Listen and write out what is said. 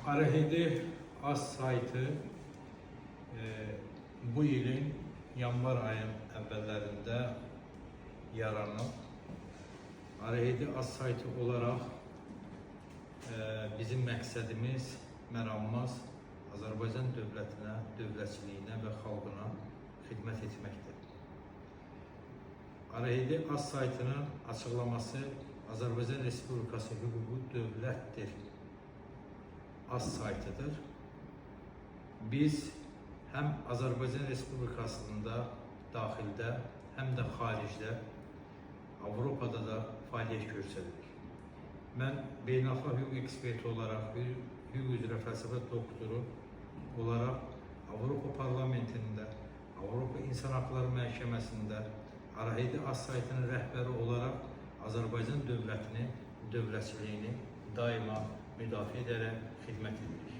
Arahidi Az saytı bu ilin yanvar ayının əvvəllərində yaranıb. Arahidi Az saytı olaraq bizim məqsədimiz, məramımız Azərbaycan dövlətinə, dövlətçiliyinə və xalqına xidmət etməkdir. Arahidi Az saytının açıqlaması Azərbaycan Respublikası hüquqi dövlətdir az saytıdır. Biz həm Azərbaycan Respublikasında daxildə, həm də xaricdə, Avropada da fəaliyyət göstəririk. Mən beynəlxalq hüquq eksperti olaraq, hüquq üzrə fəlsəfə doktoru olaraq Avropa Parlamentində, Avropa İnsan Haqları Məhkəməsində Arahidi Az saytının rəhbəri olaraq Azərbaycan dövlətini, dövlətçiliyini daima müdafiə edərək xidmət edirik.